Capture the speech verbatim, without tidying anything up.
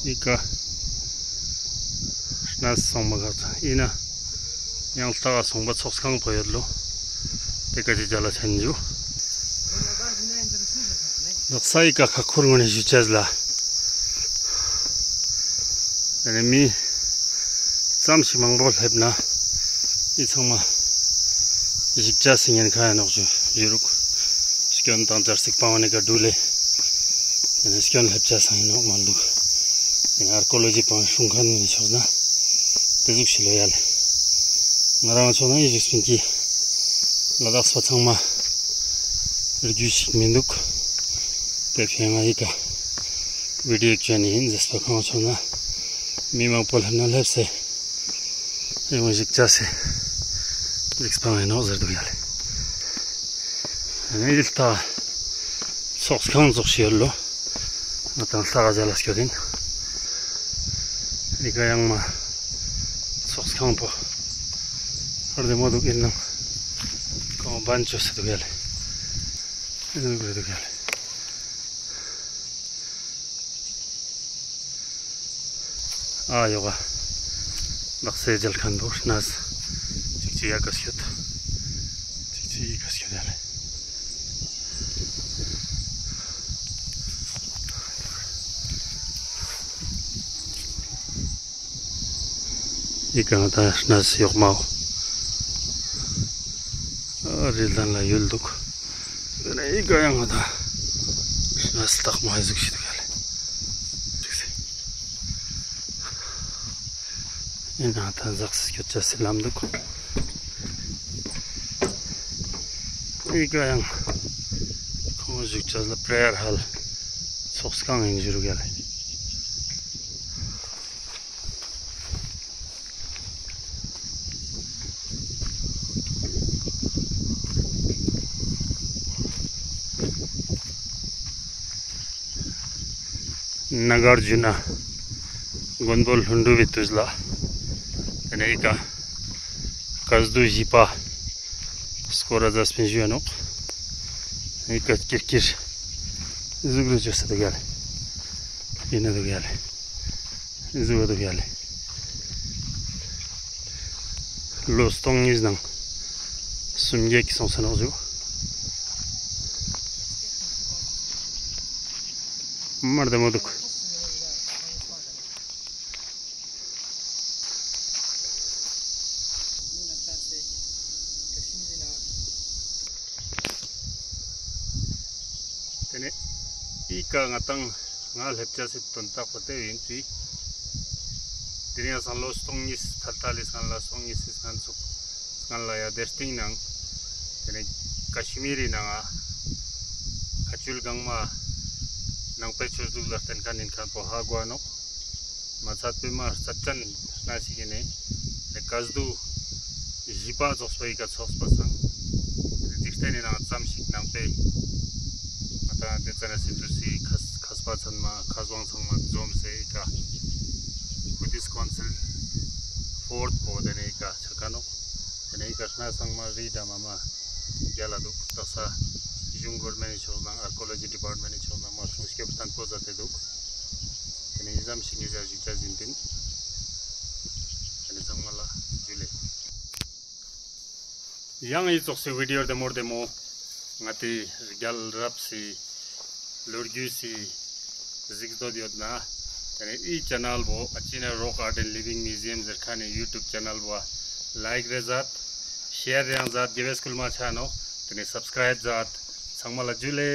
འི་ཀ་གནས་སོང་པ་ག་ཚ་ཨིན་ན་ཡང་ལྟ་ག་སོང་པ་ཚོགས་ཁང་པོ་ཡོད་ལོ། ཏེ་ཀ་ཅི་ཅ་ལ་ཆེན་ཇུ། ལགས་སོ། འི་ཀ་ཁ་ཁུར་ངོས་ནེ་ཞུ་ཅེས་ལ། ཏེ་ནེ་མི་ཙམ་ཞིག་མང་པོ་སླེབས་ན་འི་ཚང་མ་ཞིག་ཅེས་སི་ཉེན་ཁ་ཡོད་ནོག་ཞུ་རུག། སྐྱོན་དང་ཇར་སིག་པང་ནེ་ཀ་འགྲུལ་ལེ། ཏེ་ནེ་སྐྱོན་སླེབས་ཅེས་སང་ཨིན་ནོག་མ་འདུག། ཏེ་ནེ་ཨར་ཀོ་ལོ་ཇི་པང་སྲུང་མཁན་ནི་ཕྱོགས་ན་ཏེ་ཟུག་ཞིག་ལོ་ཡ་ལེ། ང་རང་ཕྱོགས་ན་འི་ཞིག་སྤུན་གྱི་ལ་དྭགས་པ་ཚང་མ་རྒྱུས་ཤིག་མི་འདུག། ཏེ་ཕི་ང་འི་ཀ་བི་ཌིའོ་ཅོ་ནི་ཨིན་ཟེར་པ་གང་ཕྱོགས་ན་མི་མང་པོ་སླེབས་ན་སླེབས་སེ་ཡོང་ཞིག་ཅེས་སི་ཞིག་སྤང་ཨིན་ནོག་ཟེར་འདུག་ཡ་ལེ། ཨ་ནི་ལྟ་ཚོགས་ཁང་ཙོགས་ཤིག་ཡོད་ལོ། ང་དང་ལྟ་ག་ཇ་ལ་སྐྱོད་ཨིན། འི་ཀ་ཡང་མ་ཚོགས་ཁང་པོ་རྡེ་མོ་འདུག་ཨིན་ནང་ཁང་པ་བན་ཅོས་སེ་འདུག་ཡ་ལེ། འདུག་རེ་འདུག་ཡ་ལེ། ཨ་ཡོ་ག་ནགས་སེ་ཇལ་ཁན་པོ་གནས་ཅིག་ཅིག་ཡ་ཀ་སྐྱོད། ཅིག་ཅིག་ཡ་ཀ་སྐྱོད་ཡ་ལེ། འི་ཀ་ང་དང་གནས་ཡོག་མའོ། ཨ་རི་ལན་ལ་ཡུལ་འདུག། ཏེ་ནེ་འི་ཀ་ཡང་ང་དང་གནས་ལྟག་མ་ཧེ་ཟུག་ཞིག་འདུག་ཡ་ལེ། འི་ན་ང་དང་ཟག་སི་སྐྱོད་ཅེས་སི་ལམ་འདུག། འི་ཀ་ཡང་ཁོང་བཞུགས་ཅེས་ལ་པྲེ་ཡར་ཧོལ་ཚོགས་ཁང་ཨིན་ཞུ་རུག་ཡ་ལེ། ནཱ་གཱརྫུ་ན་མགོན་པོ་ལྷུན་གྲུབ་བི་དུས་ལ་ཏེ་ནེ་འི་ཀ་ཀ་ཟླུ་བཞི་པ་སྐོར་ར་ཛ་སྤེན་ཞུ་ཡ་ནོག། འི་ཀ་ཀིར་ཀིར་ཟུག་རུ་ཅོས་སེ་འདུག་ཡ་ལེ། ཨིན་ན་འདུག་ཡ་ལེ། ཟུག་འདུག་ཡ་ལེ། ལོ་སྟོང་གཉིས་ནང་སུམ་བརྒྱ་ཀི་སོང་སེ་ནོག་ཞུ། མ་རྡེ་མོ་འདུག། ཏེ་ནེ་འི་ཀ་ང་དང་ང་སླེབས་ཅེས་སི་དོན་དག་པོ་ཏེ་ཨིན་ཏེ། ཏེ་རིང་ཡང་སང་ལོ་སྟོང་གཉིས་ཐལ་ཐལ་ལི་སྔན་ལ་སྟོང་གཉིས་སི་སྔན་ཚུགས་སྔན་ལ་ཡ་དེ་སྟིང་ནང་ཏེ་ནེ་ཀ་ཤི་མིར་རི་ནང་ང་ཁ་ཆུལ་གང་མ་ནང་པའི་ཆོས་ལུགས་ལ་བརྟེན་མཁན་ཨིན་མཁན་པོ་ཧ་གོ་ནོག། མ་ཚད་པའི་མ་རྩ་ཅན་གནས་ཤིག་ཨིན་ནེ། ཏེ་ཀ་ཟླུ་བཞི་པ་ཚོགས་པ་འི་ཀ་ཚོགས་པ་སང་། ཏེ་འཇིག་རྟེན་ནི་ནང་ཙམ་ཞིག་ནང་པའི་ང་དང་ཏེ་ཙ་ན་སི་ཏུ་སི་མཁས་མཁས་པ་ཚང་མ་མཁས་དབང་ཚང་མ་འཛོམས་སེ་འི་ཀ་བུ་དིསྟ་ཀོན་སིལ་ཕོརཐ་པོ་ཏེ་ནེ་འི་ཀ་ཆ་ཀ་ནོག། ཏེ་ནེ་འི་ཀ་གནས་ཚང་མ་རི་དང་མ་མ་རྒྱལ་ལ་འདུག། ད་ས་གཞུང་གོར་མེན་ནི་ཕྱོགས་ནང་ཨར་ཀོ་ལོ་ཇི་ཌི་པར་མེན་ནི་ཕྱོགས་ནང་མ་སྲུང་སྐྱོབ་བརྟན་པོ་མཛད་དེ་འདུག། ཏེ་ནེ་འི་ཙམ་ཞིག་ངེད་ཅག་ཞུ་ཅེས་ཨིན་ཏེ། ཏེ་ནེ་ཚང་མ་ལ་ཇུ་ལེ། ཡང་འི་ཙོགས་སི་བི་ཌིའོ་རྡེ་མོ་རྡེ་མོ་ང་ཏི་རྒྱལ་རབས་སི་ལོ་རྒྱུས་སི་གཟིགས་འདོད་ཡོད་ན། ཏེ་ནེ་འི་ཅེ་ནལ་བོ་ཨ་ཅི་ན་རོག་ཨརྟ་ཨེན་ལི་ཝིང་མིའུ་ཛི་ཡམ་ཟེར་ཁན་ནི་ཡུ་ཊུབ་ཅེ་ནལ་བོ་ལའིཀ་རེ་ཛད། ཤེར་ཡང་ཛད། དགེ་བའི་སྐུལ་མ་ཆ་ནོག། ཏེ་ནེ་སབ་སི་ཀ་རའིབ་ཛད། ཚང་མ་ལ་ཇུ་ལེ།